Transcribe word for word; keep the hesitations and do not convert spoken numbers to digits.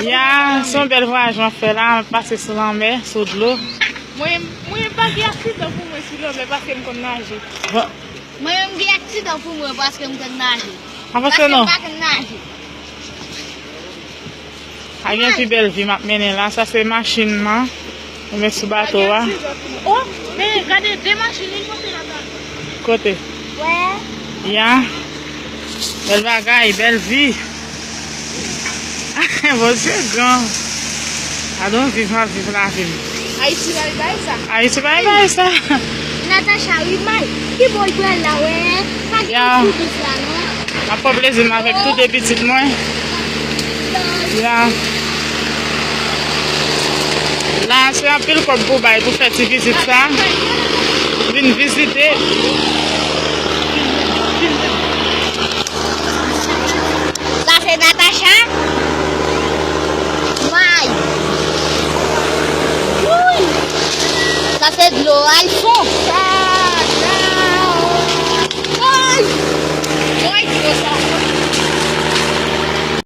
Ya, se yon bèl vwayaj m ap fè la, m ap pase sou lanmè, sou dlo. Mwen, mwen pa gen aksidan pou mwen sou lanmè paske m konn naje. Bon. Mwen menm gen aksidan pou mwen paske m konn naje. Avanse non. Paske m pa konn naje. A gen pi bèl vi m ap mennen la. Sa se machin nan. Mwen met sou bato a. Oh, men gade de machin, youn monte la. Kote? Wè. Ya. Bèl bagay, bèl vi. Bondye gran. Gade yon viv m ap viv lavi m. Ayiti bay bay sa. Ayiti bay bay sa. Natacha, wi, may. Ki bò l pral la, wè? Pa gen. Ya. Koubis la, non. M ap pran plezi m avèk tou de pitit mwen. Ya. La, se anpil kòb pou bay pou fè ti vizit sa. Vin vizite. Sa se Natacha. May. Wouy. Sa se dlo Alfon.